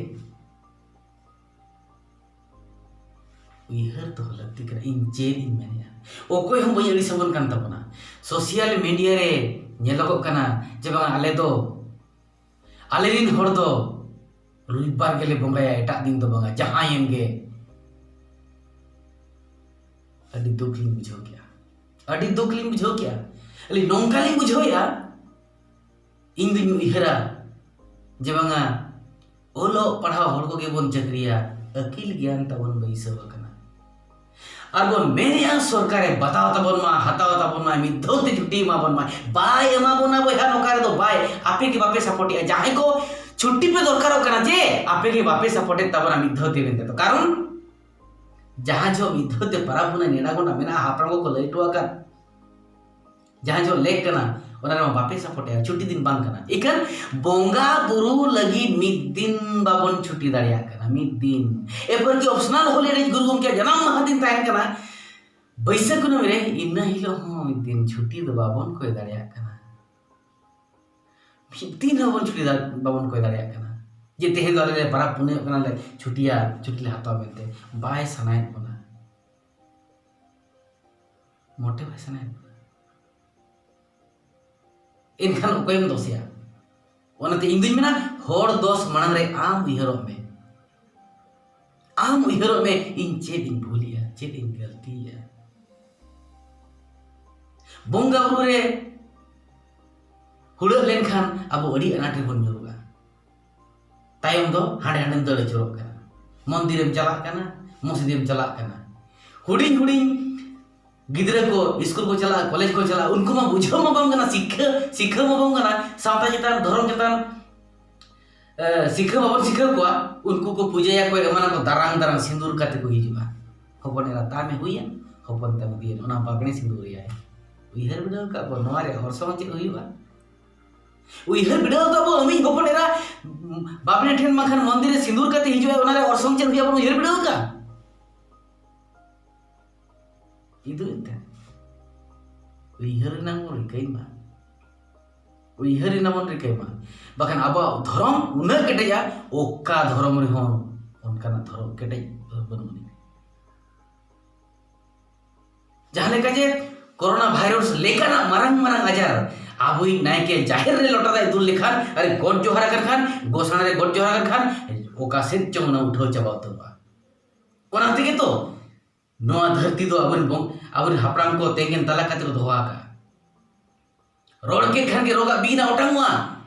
ᱩᱭᱦᱟᱹᱨ ᱫᱚᱦᱚ ᱞᱟᱹᱠᱛᱤ ᱠᱟᱱᱟ᱾ ᱤᱧ ᱪᱮᱫ ᱤᱧ ᱢᱮᱱᱮᱫᱼᱟ? ᱚᱠᱚᱭ ᱦᱚᱸ ᱵᱟᱹᱧ ᱟᱹᱲᱤᱥ ᱟᱵᱚᱱ ᱠᱟᱱ ᱛᱟᱵᱚᱱᱟ᱾ ᱥᱳᱥᱤᱭᱟᱞ ᱢᱤᱰᱤᱭᱟ ᱨᱮ ᱧᱮᱞᱚᱜᱚᱜ ᱠᱟᱱᱟ ᱡᱮ ᱵᱟᱝ, ᱟᱞᱮ ᱫᱚ, ᱟᱞᱮ ᱨᱤᱱ ᱦᱚᱲ ᱫᱚ ᱨᱚᱵᱤᱵᱟᱨ ᱜᱮᱞᱮ ᱵᱚᱸᱜᱟᱭᱟ, ᱮᱴᱟᱜ ᱫᱤᱱ ᱫᱚ ᱵᱟᱝᱟ, ᱡᱟᱦᱟᱸᱭᱮᱱ ᱜᱮ᱾ ᱟᱹᱰᱤ ᱫᱩᱠ ᱞᱤᱧ ᱵᱩᱡᱷᱟᱹᱣ ᱠᱮᱜᱼᱟ, ᱟᱹᱰᱤ ᱫᱩᱠ ᱞᱤᱧ ᱵᱩᱡᱷᱟᱹᱣ ᱠᱮᱜᱼᱟ᱾ ᱟᱹᱞᱤᱧ ᱱᱚᱝᱠᱟ ᱞᱤᱧ ᱵᱩᱡᱷᱟᱹᱣᱮᱜᱼᱟ, ᱤᱧ ᱫᱩᱧ ᱩᱭᱦᱟᱹᱨᱟ ᱡᱮ ᱵᱟᱝᱟ, ᱚᱞᱚᱜ ᱯᱟᱲᱦᱟᱣ ᱦᱚᱲ ᱠᱚᱜᱮ ᱵᱚᱱ ᱪᱟᱹᱠᱨᱤᱭᱟ, ᱟᱹᱠᱤᱞ ᱜᱮᱭᱟᱱ ᱛᱟᱵᱚᱱ ᱵᱟᱹᱭᱥᱟᱹᱣ ᱟᱠᱟᱱᱟ᱾ ᱟᱨ ᱵᱚᱱ ᱢᱮᱱᱮᱜᱼᱟ ᱥᱚᱨᱠᱟᱨᱮ ᱵᱟᱛᱟᱣ ᱛᱟᱵᱚᱱ ᱢᱟ, ᱦᱟᱛᱟᱣ ᱛᱟᱵᱚᱱ ᱢᱟ, ᱢᱤᱫ ᱫᱷᱟᱣ ᱛᱮ ᱪᱷᱩᱴᱤ ᱮᱢᱟ ᱵᱚᱱ ᱢᱟ᱾ ᱵᱟᱭ ᱮᱢᱟ ᱵᱚᱱᱟ ᱵᱚᱭᱦᱟ, ᱱᱚᱝᱠᱟ ᱨᱮᱫᱚ ᱵᱟᱭ᱾ ᱟᱯᱮ ᱜᱮ ᱵᱟᱯᱮ ᱥᱟᱯᱳᱨᱴᱮᱜᱼᱟ᱾ ᱡᱟᱦᱟᱸᱭ ᱠᱚ ᱪᱷᱩᱴᱤ ᱯᱮ ᱫᱚᱨᱠᱟᱨᱚᱜ ᱠᱟᱱᱟ, ᱡᱮ ᱟᱯᱮ ᱜᱮ ᱵᱟᱯᱮ ᱥᱟᱯᱳᱨᱴᱮᱫ ᱛᱟᱵᱚᱱᱟ ᱢᱤᱫ ᱫᱷᱟᱣ ᱛᱮ ᱢᱮᱱᱛᱮ᱾ ᱛᱚ ᱠᱟᱨᱚᱱ ᱡᱟᱦᱟᱸ ᱡᱚᱦᱚᱜ ᱢᱤᱫ ᱫᱷᱟᱣ ᱛᱮ ᱯᱟᱨᱟᱵᱽ ᱯᱩᱱᱟᱹᱭ ᱱᱮᱰᱟ ᱜᱚᱸᱰᱟ ᱢᱮᱱᱟᱜᱼᱟ, ᱦᱟᱯᱲᱟᱢ ᱠᱚᱠᱚ ᱞᱟᱹᱭ ᱦᱚᱴᱚ ᱟᱠᱟᱫ, ᱡᱟᱦᱟᱸ ᱡᱚᱦᱚᱜ ᱞᱮᱠ ᱠᱟᱱᱟ, ᱚᱱᱟ ᱨᱮᱢᱟ ᱵᱟᱯᱮ ᱥᱟᱯᱳᱨᱴᱮᱜᱼᱟ, ᱪᱷᱩᱴᱤ ᱫᱤᱱ ᱵᱟᱝ ᱠᱟᱱᱟ᱾ ᱤᱠᱷᱟᱹᱱ ᱵᱚᱸᱜᱟ ᱵᱩᱨᱩ ᱞᱟᱹᱜᱤᱫ ᱢᱤᱫ ᱫᱤᱱ ᱵᱟᱵᱚᱱ ᱪᱷᱩᱴᱤ ᱫᱟᱲᱮᱭᱟᱜ ᱠᱟᱱᱟ, ᱢᱤᱫ ᱫᱤᱱ᱾ ᱮᱨᱯᱚᱨ ᱠᱤ ᱚᱯᱥᱚᱱᱟᱞ ᱦᱚᱞᱤᱰᱮ ᱜᱩᱨᱩ ᱜᱚᱢᱠᱮᱭᱟᱜ ᱡᱟᱱᱟᱢ ᱢᱟᱦᱟ ᱫᱤᱱ ᱛᱟᱦᱮᱱ ᱠᱟᱱᱟ ᱵᱟᱹᱭᱥᱟᱹᱠᱷ ᱠᱩᱱᱟᱹᱢᱤ ᱨᱮ, ᱤᱱᱟᱹ ᱦᱤᱞᱳᱜ ᱦᱚᱸ ᱢᱤᱫ ᱫᱤᱱ ᱪᱷᱩᱴᱤ ᱫᱚ ᱵᱟᱵᱚᱱ ᱠᱚᱭ ᱫᱟᱲᱮᱭᱟᱜ ᱠᱟᱱᱟ᱾ ᱢᱤᱫ ᱫᱤᱱ ᱦᱚᱸ ᱵᱚᱱ ᱪᱷᱩᱴᱤ ᱫᱟ-, ᱵᱟᱵᱚᱱ ᱠᱚᱭ ᱫᱟᱲᱮᱭᱟᱜ ᱠᱟᱱᱟ ᱡᱮ ᱛᱮᱦᱮᱧ ᱫᱚ ᱟᱞᱮ ᱞᱮ ᱯᱟᱨᱟᱵᱽ ᱯᱩᱱᱟᱹᱭᱚᱜ ᱠᱟᱱᱟ, ᱞᱮ ᱪᱷᱩᱴᱤᱭᱟ, ᱪᱷᱩᱴᱤ ᱞᱮ ᱦᱟᱛᱟᱣ ᱢᱮᱱᱛᱮ᱾ ᱵᱟᱭ ᱥᱟᱱᱟᱭᱮᱫ ᱵᱚᱱᱟ, ᱢᱚᱴᱮ ᱵᱟᱭ ᱥᱟᱱᱟᱭᱮᱫ ᱵᱚᱱᱟ᱾ ᱮᱱᱠᱷᱟᱱ ᱚᱠᱚᱭᱮᱢ ᱫᱳᱥᱮᱭᱟ? ᱚᱱᱟᱛᱮ ᱤᱧ ᱫᱩᱧ ᱢᱮᱱᱟ, ᱦᱚᱲ ᱫᱳᱥ ᱢᱟᱲᱟᱝ ᱨᱮ ᱟᱢ ᱩᱭᱦᱟᱹᱨᱚᱜ ᱢᱮ, ᱟᱢ ᱩᱭᱦᱟᱹᱨᱚᱜ ᱢᱮ, ᱤᱧ ᱪᱮᱫ ᱤᱧ ᱵᱷᱩᱞᱮᱜᱼᱟ, ᱪᱮᱫ ᱤᱧ ᱜᱟᱹᱞᱛᱤᱭᱮᱜᱼᱟ᱾ ᱵᱚᱸᱜᱟ ᱵᱩᱨᱩ ᱨᱮ ᱦᱩᱲᱟᱹᱜ ᱞᱮᱱᱠᱷᱟᱱ ᱟᱵᱚ ᱟᱹᱰᱤ ᱟᱱᱟᱴ ᱨᱮᱵᱚᱱ ᱧᱩᱨᱩᱜᱼᱟ᱾ ᱛᱟᱭᱚᱢ ᱫᱚ ᱦᱟᱸᱰᱮ ᱦᱟᱸᱰᱮᱢ ᱫᱟᱹᱲ ᱟᱹᱪᱩᱨᱚᱜ ᱠᱟᱱᱟ, ᱢᱚᱱᱫᱤᱨᱮᱢ ᱪᱟᱞᱟᱜ ᱠᱟᱱᱟ, ᱢᱚᱥᱡᱤᱫᱮᱢ ᱪᱟᱞᱟᱜ ᱠᱟᱱᱟ, ᱦᱩᱰᱤᱧ ᱦᱩᱰᱤᱧ ᱜᱤᱫᱽᱨᱟᱹ ᱠᱚ ᱥᱠᱩᱞ ᱠᱚ ᱪᱟᱞᱟᱜᱼᱟ, ᱠᱚᱞᱮᱡᱽ ᱠᱚ ᱪᱟᱞᱟᱜᱼᱟ, ᱩᱱᱠᱩ ᱢᱟ ᱵᱩᱡᱷᱟᱹᱣ ᱢᱟ ᱵᱟᱝ ᱠᱟᱱᱟ, ᱥᱤᱠᱷᱟᱹ ᱥᱤᱠᱷᱟᱹ ᱢᱟ ᱵᱟᱝ ᱠᱟᱱᱟ, ᱥᱟᱶᱛᱟ ᱪᱮᱛᱟᱱ, ᱫᱷᱚᱨᱚᱢ ᱪᱮᱛᱟᱱ ᱮ, ᱥᱤᱠᱷᱟᱹ ᱵᱟᱵᱚᱱ ᱥᱤᱠᱷᱟᱹᱣ ᱠᱚᱣᱟ, ᱩᱱᱠᱩ ᱠᱚ ᱯᱩᱡᱟᱹᱭᱟᱠᱚ, ᱮᱢᱟᱱᱟᱠᱚ, ᱫᱟᱨᱟᱝ ᱫᱟᱨᱟᱝ ᱥᱤᱸᱫᱩᱨ ᱠᱟᱛᱮ ᱠᱚ ᱦᱤᱡᱩᱜᱼᱟ᱾ ᱦᱚᱯᱚᱱ ᱮᱨᱟ ᱛᱟᱢᱮ ᱦᱩᱭᱮᱱ, ᱦᱚᱯᱚᱱ ᱛᱟᱢ ᱤᱫᱤᱭᱮᱱ, ᱚᱱᱟ ᱵᱟᱵᱽᱲᱮ ᱥᱤᱸᱫᱩᱨ ᱮᱭᱟᱭ᱾ ᱩᱭᱦᱟᱹᱨ ᱵᱤᱰᱟᱹᱣ ᱠᱟᱜ ᱵᱚᱱ, ᱱᱚᱣᱟ ᱨᱮᱭᱟᱜ ᱚᱨᱥᱚᱝ ᱪᱮᱫ ᱦᱩᱭᱩᱜᱼᱟ? ᱩᱭᱦᱟᱹᱨ ᱵᱤᱰᱟᱹᱣ ᱠᱟᱜ ᱵᱚᱱ, ᱟᱢᱤᱡ ᱦᱚᱯᱚᱱ ᱮᱨᱟ ᱵᱟᱵᱽᱲᱮ ᱴᱷᱮᱱ ᱵᱟᱝᱠᱷᱟᱱ ᱢᱚᱱᱫᱤᱨ ᱨᱮ ᱥᱤᱸᱫᱩᱨ ᱠᱟᱛᱮ ᱦᱤᱡᱩᱜᱼᱟᱭ, ᱚᱱᱟ ᱨᱮᱭᱟᱜ ᱚᱨᱥᱚᱝ ᱪᱮᱫ ᱦᱩᱭᱩᱜᱼᱟ ᱵᱚᱱ ᱩᱭᱦᱟᱹᱨ ᱵᱤᱰᱟᱹᱣ ᱠᱟᱜ? ᱤᱫᱩ ᱮᱱᱛᱮ ᱩᱭᱦᱟᱹᱨ ᱨᱮᱱᱟᱜ ᱵᱚᱱ ᱨᱤᱠᱟᱹᱭ ᱢᱟ, ᱩᱭᱦᱟᱹᱨ ᱨᱮᱱᱟᱜ ᱵᱚᱱ ᱨᱤᱠᱟᱹᱭ ᱢᱟ, ᱵᱟᱠᱷᱟᱱ ᱟᱵᱚᱣᱟᱜ ᱫᱷᱚᱨᱚᱢ ᱩᱱᱟᱹᱜ ᱠᱮᱴᱮᱡᱟ, ᱚᱠᱟ ᱫᱷᱚᱨᱚᱢ ᱨᱮᱦᱚᱸ ᱚᱱᱠᱟᱱᱟᱜ ᱫᱷᱚᱨᱚᱢ ᱠᱮᱴᱮᱡ ᱵᱟᱹᱱᱩᱜ ᱟᱹᱱᱤᱡ᱾ ᱡᱟᱦᱟᱸ ᱞᱮᱠᱟ ᱡᱮ ᱠᱳᱨᱳᱱᱟ ᱵᱷᱟᱭᱨᱟᱥ ᱞᱮᱠᱟᱱᱟᱜ ᱢᱟᱨᱟᱝ ᱢᱟᱨᱟᱝ ᱟᱡᱟᱨ ᱟᱵᱚᱭᱤᱡ ᱱᱟᱭᱠᱮ ᱡᱟᱦᱮᱨ ᱨᱮ ᱞᱚᱴᱟ ᱫᱟᱜ ᱫᱩᱞ ᱞᱮᱠᱷᱟᱱ, ᱟᱨ ᱜᱚᱰ ᱡᱚᱦᱟᱨ ᱟᱠᱟᱱ ᱠᱷᱟᱱ, ᱜᱚᱥᱟᱬᱮ ᱨᱮ ᱜᱚᱰ ᱡᱚᱦᱟᱨ ᱟᱠᱟᱱ ᱠᱷᱟᱱ, ᱚᱠᱟ ᱥᱮᱫ ᱪᱚᱝ ᱚᱱᱟ ᱩᱴᱷᱟᱹᱣ ᱪᱟᱵᱟ ᱩᱛᱟᱹᱨᱚᱜᱼᱟ᱾ ᱚᱱᱟ ᱛᱮᱜᱮ ᱛᱚ ᱱᱚᱣᱟ ᱫᱷᱟᱹᱨᱛᱤ ᱫᱚ ᱟᱵᱚᱨᱮᱱ ᱵᱚᱝ-, ᱟᱵᱚᱨᱮᱱ ᱦᱟᱯᱲᱟᱢ ᱠᱚ ᱛᱮᱸᱜᱮᱱ ᱛᱟᱞᱟ ᱠᱟᱛᱮ ᱠᱚ ᱫᱚᱦᱚ ᱟᱠᱟᱫᱼᱟ᱾ ᱨᱚᱲ ᱠᱮᱫ ᱠᱷᱟᱱ ᱜᱮ ᱨᱚᱜᱟᱜ ᱵᱤᱜᱤᱱᱟ ᱚᱴᱟᱝᱚᱜᱼᱟ᱾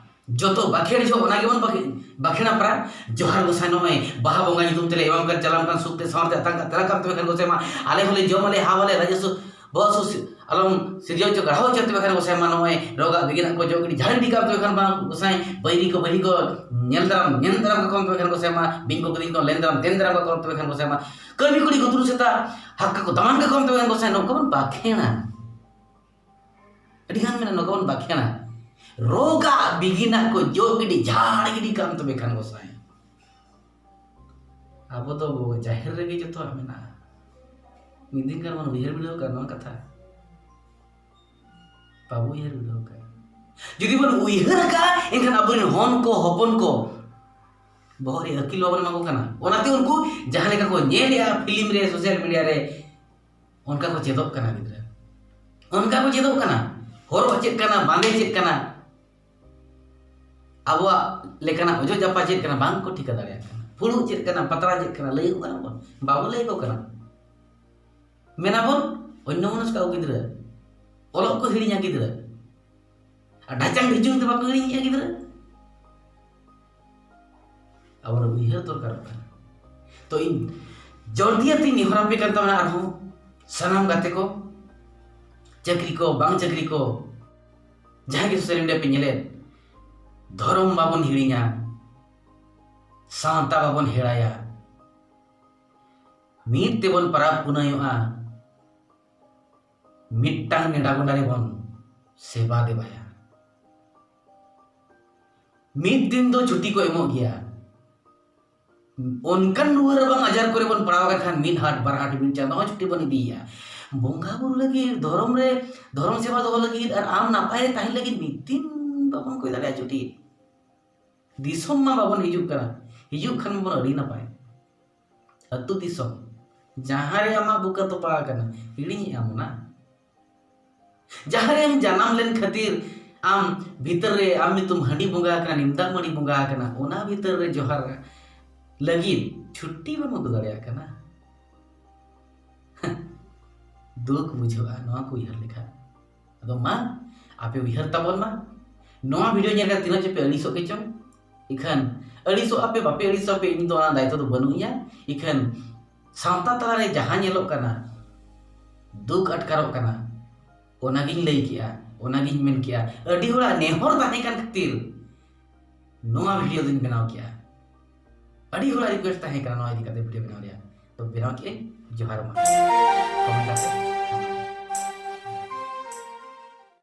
ᱡᱚᱛᱚ ᱵᱟᱠᱷᱮᱲ ᱡᱚᱦᱚᱜ ᱚᱱᱟ ᱜᱮᱵᱚᱱ ᱵᱟᱠᱷᱮ-, ᱵᱟᱠᱷᱮᱲᱟ ᱯᱟᱨᱟ᱾ ᱡᱚᱦᱟᱨ ᱜᱚᱸᱥᱟᱭ, ᱱᱚᱜᱼᱚᱭ ᱵᱟᱦᱟ ᱵᱚᱸᱜᱟ ᱧᱩᱛᱩᱢ ᱛᱮᱞᱮ ᱮᱢᱟᱢ ᱠᱟᱱ, ᱪᱟᱞᱟᱢ ᱠᱟᱱ, ᱥᱩᱠ ᱛᱮ ᱥᱟᱶᱟᱨ ᱛᱮ ᱟᱛᱟᱝ ᱠᱟᱱ, ᱛᱮᱞᱟ ᱠᱟᱢ ᱛᱚᱵᱮ ᱠᱷᱟᱱ ᱜᱚᱸᱥᱟᱭ ᱢᱟ, ᱟᱞᱮ ᱦᱚᱸᱞᱮ ᱡᱚᱢ ᱟᱞᱮ, ᱦᱟᱣ ᱟᱞᱮ, ᱨᱟᱡᱚᱥᱥᱚ ᱵᱚᱦᱚᱜ ᱦᱟᱹᱥᱩ ᱥᱤ-, ᱟᱞᱚᱢ ᱥᱤᱨᱡᱟᱹᱣ ᱦᱚᱪᱚ, ᱜᱟᱲᱦᱟᱣ ᱦᱚᱪᱚ ᱛᱚᱵᱮ ᱠᱷᱟᱱ ᱜᱚᱸᱥᱟᱭ ᱢᱟ, ᱱᱚᱜᱼᱚᱭ ᱨᱚᱜᱟᱜ ᱵᱤᱜᱤᱱᱟᱜ ᱠᱚ ᱡᱚᱜ ᱜᱤᱰᱤ ᱡᱷᱟᱲ ᱜᱤᱰᱤ ᱠᱟᱢ ᱛᱚᱵᱮ ᱠᱷᱟᱱ ᱢᱟ ᱜᱚᱸᱥᱟᱭ, ᱵᱟᱹᱭᱨᱤ ᱠᱚ ᱵᱟᱹᱭᱨᱤ ᱠᱚ ᱧᱮᱞ ᱫᱟᱨᱟᱢ, ᱧᱮᱞ ᱫᱟᱨᱟᱢ ᱠᱟᱠᱚᱢ ᱛᱚᱵᱮ ᱠᱷᱟᱱ ᱜᱚᱸᱥᱟᱭ ᱢᱟ, ᱵᱤᱧ ᱠᱚ ᱠᱤᱫᱤᱧ ᱠᱚ ᱞᱮᱱ ᱫᱟᱨᱟᱢ, ᱛᱮᱱ ᱫᱟᱨᱟᱢ ᱠᱟᱠᱚᱢ ᱛᱚᱵᱮ ᱠᱷᱟᱱ ᱜᱚᱸᱥᱟᱭ ᱢᱟ, ᱠᱟᱹᱢᱤ ᱠᱩᱲᱤ ᱜᱩᱛᱩᱨ ᱥᱮᱛᱟ ᱦᱟᱠᱟ ᱠᱚ ᱫᱟᱢᱟᱱ ᱠᱟᱠᱚᱢ ᱛᱚᱵᱮ ᱠᱷᱟᱱ ᱜᱚᱸᱥᱟᱭ, ᱱᱚᱝᱠᱟ ᱵᱚᱱ ᱵᱟᱠᱷᱮᱲᱟ᱾ ᱟᱹᱰᱤ ᱜᱟᱱ ᱢᱮᱱᱟᱜᱼᱟ, ᱱᱚᱝᱠᱟ ᱵᱚᱱ ᱵᱟᱠᱷᱮᱲᱟ᱾ ᱨᱚᱜᱟᱜ ᱵᱤᱜᱤᱱᱟᱜ ᱠᱚ ᱡᱚᱜ ᱜᱤᱰᱤ ᱡᱷᱟᱲ ᱜᱤᱰᱤ ᱠᱟᱢ ᱛᱚᱵᱮ ᱠᱷᱟᱱ ᱜᱚᱸᱥᱟᱭ᱾ ᱟᱵᱚ ᱫᱚ ᱡᱟᱦᱮᱨ ᱨᱮᱜᱮ ᱡᱚᱛᱚᱣᱟᱜ ᱢᱮᱱᱟᱜᱼᱟ᱾ ᱢᱤᱫ ᱫᱤᱱ ᱜᱟᱱ ᱵᱚᱱ ᱩᱭᱦᱟᱹᱨ ᱵᱤᱰᱟᱹᱣ ᱠᱟᱜ ᱱᱚᱣᱟ ᱠᱟᱛᱷᱟ? ᱵᱟᱵᱚ ᱩᱭᱦᱟᱹᱨ ᱵᱤᱰᱟᱹᱣ ᱠᱟᱜ᱾ ᱡᱩᱫᱤ ᱵᱚᱱ ᱩᱭᱦᱟᱹᱨ ᱠᱟᱜᱼᱟ, ᱮᱱᱠᱷᱟᱱ ᱟᱵᱚᱨᱮᱱ ᱦᱚᱱ ᱠᱚ, ᱦᱚᱯᱚᱱ ᱠᱚ ᱵᱚᱦᱚᱜ ᱨᱮ ᱟᱹᱠᱤᱞ ᱵᱟᱵᱚᱱ ᱮᱢᱟ ᱠᱚ ᱠᱟᱱᱟ᱾ ᱚᱱᱟᱛᱮ ᱩᱱᱠᱩ ᱡᱟᱦᱟᱸ ᱞᱮᱠᱟ ᱠᱚ ᱧᱮᱞᱮᱜᱼᱟ ᱯᱷᱤᱞᱢ ᱨᱮ, ᱥᱳᱥᱟᱞ ᱢᱤᱰᱤᱭᱟ ᱨᱮ, ᱚᱱᱠᱟ ᱠᱚ ᱪᱮᱫᱚᱜ ᱠᱟᱱᱟ ᱜᱤᱫᱽᱨᱟᱹ᱾ ᱚᱱᱠᱟ ᱠᱚ ᱪᱮᱫᱚᱜ ᱠᱟᱱᱟ᱾ ᱦᱚᱨᱚᱜ ᱪᱮᱫ ᱠᱟᱱᱟ, ᱵᱟᱸᱫᱮ ᱪᱮᱫ ᱠᱟᱱᱟ, ᱟᱵᱚᱣᱟᱜ ᱞᱮᱠᱟᱱᱟᱜ ᱚᱡᱚᱜ ᱡᱟᱯᱟ ᱪᱮᱫ ᱠᱟᱱᱟ, ᱵᱟᱝ ᱠᱚ ᱴᱷᱤᱠᱟᱹ ᱫᱟᱲᱮᱭᱟᱜ ᱠᱟᱱᱟ᱾ ᱯᱷᱩᱲᱩᱜ ᱪᱮᱫ ᱠᱟᱱᱟ, ᱯᱟᱛᱲᱟ ᱪᱮᱫ ᱠᱟᱱᱟ, ᱞᱟᱹᱭ ᱟᱠᱚ ᱠᱟᱱᱟ ᱵᱚᱱ? ᱵᱟᱵᱚ ᱞᱟᱹᱭ ᱟᱠᱚ ᱠᱟᱱᱟ᱾ ᱢᱮᱱᱟᱵᱚᱱ, ᱚᱱᱱᱚᱢᱚᱱᱚᱥᱠᱚ ᱠᱚ ᱜᱤᱫᱽᱨᱟᱹ, ᱚᱞᱚᱜ ᱠᱚ ᱦᱤᱲᱤᱧᱟ ᱜᱤᱫᱽᱨᱟᱹ, ᱟᱨ ᱰᱷᱟᱪᱟᱝ ᱰᱷᱤᱪᱩᱝ ᱛᱮ ᱵᱟᱠᱚ ᱦᱤᱲᱤᱧᱮᱜᱼᱟ ᱜᱤᱫᱽᱨᱟᱹ᱾ ᱟᱵᱚ ᱩᱭᱦᱟᱹᱨ ᱫᱚᱨᱠᱟᱨᱚᱜ ᱠᱟᱱᱟ᱾ ᱛᱚ, ᱤᱧ ᱡᱚᱞᱫᱤᱭᱟᱛᱤᱧ ᱱᱮᱦᱚᱨ ᱟᱯᱮ ᱠᱟᱱ ᱛᱟᱵᱚᱱᱟ ᱟᱨᱦᱚᱸ ᱥᱟᱱᱟᱢ ᱜᱟᱛᱮ ᱠᱚ, ᱪᱟᱹᱠᱨᱤ ᱠᱚ ᱵᱟᱝ ᱪᱟᱹᱠᱨᱤ ᱠᱚ, ᱡᱟᱦᱟᱸᱭ ᱜᱮ social media ᱯᱮ ᱧᱮᱞᱮᱫ, ᱫᱷᱚᱨᱚᱢ ᱵᱟᱵᱚᱱ ᱦᱤᱲᱤᱧᱟ, ᱥᱟᱶᱛᱟ ᱵᱟᱵᱚᱱ ᱦᱮᱲᱟᱭᱟ, ᱢᱤᱫ ᱛᱮᱵᱚᱱ ᱯᱟᱨᱟᱵᱽ ᱯᱩᱱᱟᱹᱭᱚᱜᱼᱟ, ᱢᱤᱫᱴᱟᱝ ᱱᱮᱰᱟ ᱜᱚᱸᱰᱟ ᱨᱮᱵᱚᱱ ᱥᱮᱵᱟ ᱫᱮᱵᱟᱭᱟ᱾ ᱢᱤᱫ ᱫᱤᱱ ᱫᱚ ᱪᱷᱩᱴᱤ ᱠᱚ ᱮᱢᱚᱜ ᱜᱮᱭᱟ᱾ ᱚᱱᱠᱟᱱ ᱨᱩᱣᱟᱹ ᱨᱟᱵᱟᱝ ᱟᱡᱟᱨ ᱠᱚᱨᱮ ᱵᱚᱱ ᱯᱟᱲᱟᱣ ᱟᱠᱟᱱ ᱠᱷᱟᱱ ᱢᱤᱫ ᱦᱟᱴ ᱵᱟᱨ ᱦᱟᱴ ᱢᱤᱫ ᱪᱟᱸᱫᱚ ᱦᱚᱸ ᱪᱷᱩᱴᱤ ᱵᱚᱱ ᱤᱫᱤᱭᱮᱫᱼᱟ᱾ ᱵᱚᱸᱜᱟ ᱵᱩᱨᱩ ᱞᱟᱹᱜᱤᱫ, ᱫᱷᱚᱨᱚᱢ ᱨᱮ, ᱫᱷᱚᱨᱚᱢ ᱥᱮᱵᱟ ᱫᱚᱦᱚ ᱞᱟᱹᱜᱤᱫ ᱟᱨ ᱟᱢ ᱱᱟᱯᱟᱭ ᱛᱟᱦᱮᱸ ᱞᱟᱹᱜᱤᱫ ᱢᱤᱫ ᱫᱤᱱ ᱵᱟᱵᱚᱱ ᱠᱚᱭ ᱫᱟᱲᱮᱭᱟᱜᱼᱟ ᱪᱷᱩᱴᱤ᱾ ᱫᱤᱥᱚᱢ ᱢᱟ ᱵᱟᱵᱚᱱ ᱦᱤᱡᱩᱜ ᱠᱟᱱᱟ, ᱦᱤᱡᱩᱜ ᱠᱷᱟᱱ ᱵᱚᱱ ᱟᱹᱰᱤ ᱱᱟᱯᱟᱭ᱾ ᱟᱹᱛᱩ ᱫᱤᱥᱚᱢ, ᱡᱟᱦᱟᱸ ᱨᱮ ᱟᱢᱟᱜ ᱵᱩᱠᱟᱹ ᱛᱚᱯᱟ ᱟᱠᱟᱱᱟ, ᱦᱤᱲᱤᱧᱮᱫ ᱟᱢ ᱚᱱᱟ? ᱡᱟᱦᱟᱸ ᱨᱮᱢ ᱡᱟᱱᱟᱢ ᱞᱮᱱ ᱠᱷᱟᱹᱛᱤᱨ ᱟᱢ ᱵᱷᱤᱛᱟᱹᱨ ᱨᱮ ᱟᱢ ᱧᱩᱛᱩᱢ ᱦᱟᱺᱰᱤ ᱵᱚᱸᱜᱟ ᱟᱠᱟᱱᱟ, ᱱᱤᱢ ᱫᱟᱜ ᱢᱟᱹᱰᱤ ᱵᱚᱸᱜᱟ ᱟᱠᱟᱱᱟ, ᱚᱱᱟ ᱵᱷᱤᱛᱟᱹᱨ ᱨᱮ ᱡᱚᱦᱟᱨ ᱞᱟᱹᱜᱤᱫ ᱪᱷᱩᱴᱤ ᱵᱟᱢ ᱟᱹᱜᱩ ᱫᱟᱲᱮᱭᱟᱜ ᱠᱟᱱᱟ᱾ ᱫᱩᱠ ᱵᱩᱡᱷᱟᱹᱜᱼᱟ ᱱᱚᱣᱟ ᱠᱚ ᱩᱭᱦᱟᱹᱨ ᱞᱮᱠᱷᱟᱱ᱾ ᱟᱫᱚ ᱢᱟ, ᱟᱯᱮ ᱩᱭᱦᱟᱹᱨ ᱛᱟᱵᱚᱱ ᱢᱟ, ᱱᱚᱣᱟ video ᱧᱮᱞ ᱠᱟᱛᱮ ᱛᱤᱱᱟᱹᱜ ᱪᱚᱯᱮ ᱟᱹᱲᱤᱥᱚᱜ ᱜᱮᱪᱚᱝ᱾ ᱤᱠᱷᱟᱹᱱ ᱟᱹᱲᱤᱥᱚᱜ ᱟᱯᱮ, ᱵᱟᱯᱮ ᱟᱹᱲᱤᱥᱚᱜ ᱟᱯᱮ, ᱤᱧ ᱫᱚ ᱚᱱᱟ ᱫᱟᱭᱤᱛᱛᱚ ᱫᱚ ᱵᱟᱹᱱᱩᱜ ᱤᱧᱟ᱾ ᱤᱠᱷᱟᱹᱱ ᱥᱟᱶᱛᱟ ᱛᱟᱞᱟᱨᱮ ᱡᱟᱦᱟᱸ ᱧᱮᱞᱚᱜ ᱠᱟᱱᱟ, ᱫᱩᱠ ᱟᱴᱠᱟᱨᱚᱜ ᱠᱟᱱᱟ, ᱚᱱᱟᱜᱤᱧ ᱞᱟᱹᱭ ᱠᱮᱜᱼᱟ, ᱚᱱᱟᱜᱤᱧ ᱢᱮᱱ ᱠᱮᱜᱼᱟ᱾ ᱟᱹᱰᱤ ᱦᱚᱲᱟᱜ ᱱᱮᱦᱚᱨ ᱛᱟᱦᱮᱸ ᱠᱟᱱ ᱠᱷᱟᱹᱛᱤᱨ ᱱᱚᱣᱟ video ᱫᱚᱧ ᱵᱮᱱᱟᱣ ᱠᱮᱜᱼᱟ᱾ ᱟᱹᱰᱤ ᱦᱚᱲᱟᱜ request ᱛᱟᱦᱮᱸ ᱠᱟᱱᱟ ᱱᱚᱣᱟ ᱤᱫᱤ ᱠᱟᱛᱮ video ᱵᱮᱱᱟᱣ ᱨᱮᱭᱟᱜ, ᱛᱚ ᱵᱮᱱᱟᱣ ᱠᱮᱜᱼᱟᱹᱧ᱾ ᱡᱚᱦᱟᱨ ᱢᱟ᱾ Comment ᱠᱟᱛᱮ